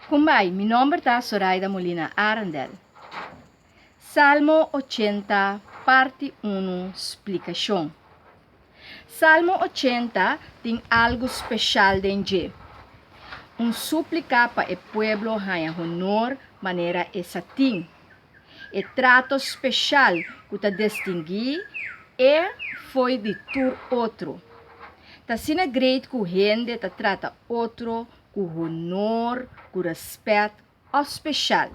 Kumbai, mi nomber ta Soraida Molina Arendel. Salmo 80, parti 1, splikashon. Salmo 80 tin algu speshal den dje. Un súplika pa e pueblo haña honor manera e sa tin. E trato speshal ku ta distinguí e fo'i di tur otro. Ta asina great ku hende ta trata otro ku honor, ku rèspèt òf speshal.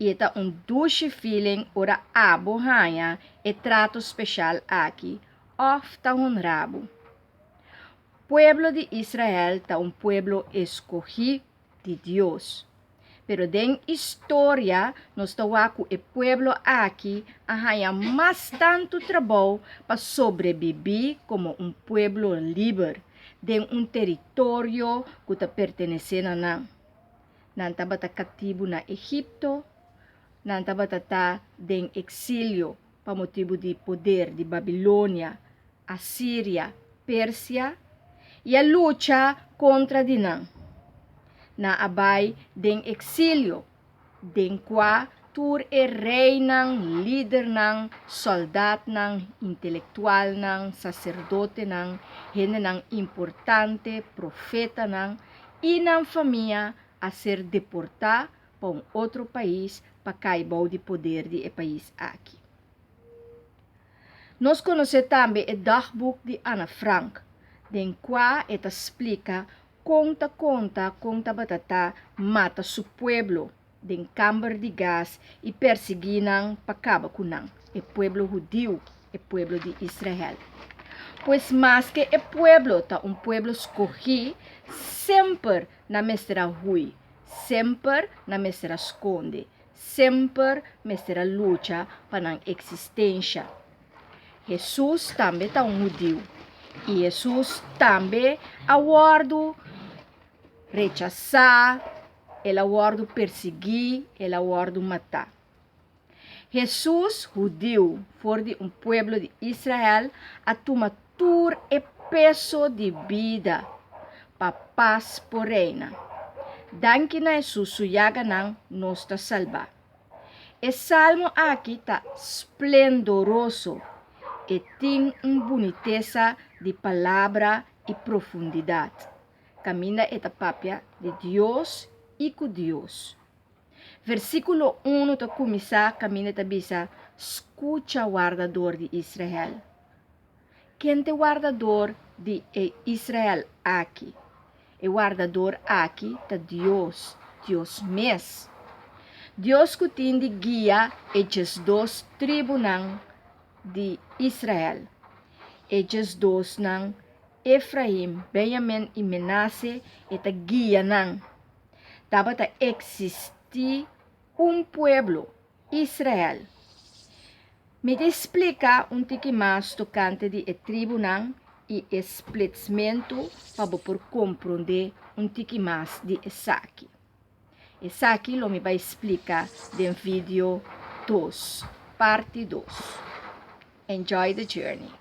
I e ta un dushi feeling ora abo haña e trato speshal aki òf ta honra bo. Pueblo di Israel ta un pueblo eskohí di Dios. Pero den historia nos ta wak ku e pueblo aki a haña mas tantu trabou pa sobrebibí komo un pueblo liber den un teritorio ku ta pertenesé na nan. Nan tabata katibu na Egipto, nan tabata ta den eksilio pa motibu di poder di Babilonia, Asiria, Persia, i a lucha kontra di nan. Nan a bai den eksilio, den kua tur e reinan, lidernan, sòldatnan, intelektualnan, saserdotenan, hendenan importante, profetanan i nan famia a ser deportá pa un otro pais pa kai bou di poder di e pais aki. Nos konosé tambe e dagboek di Anna Frank, den kua e ta splika kon ta konta kon tabata ta mata su pueblo den kamber di gas i persiguí nan pa kaba ku nan, e pueblo hudiu, e pueblo di Israel. Pues maske e pueblo ta un pueblo skohí, semper nan mester a hui, semper nan mester a skonde, semper mester a lucha pa nan eksistensha. Hesus tambe ta un hudiu, i Hesus tambe a wòrdu rechasá, el a wòrdu persiguí, el a wòrdu matá. Hesus, hudiu for di un pueblo di Israel, a tuma tur e peso di bida pa pas por reina. Danki na Hesus su yaganan nos ta salbá. E salmo aki ta splendoroso, e tin un bunitesa di palabra i profundidat, kaminda e ta papia di Dios i ku Dios. Versíkulo unu ta kuminsá kaminda ta bisa, Skucha, wardador di Israel. Ken ta e wardador di e Israel aki? E wardador aki ta Dios, Dios mes. Dios ku tin di guia e 12 tribunan di Israel. E 12nan, Efraim, Benjamin i Menase, e ta guia nan. Tabata eksistí un pueblo, Israel. Mi ta splika un tiki mas tokante di e tribunan i e splitsmentu pa bo por komprondé un tiki mas di esaki. Esaki lo mi bai splika den video 2, parti 2. Enjoy the journey.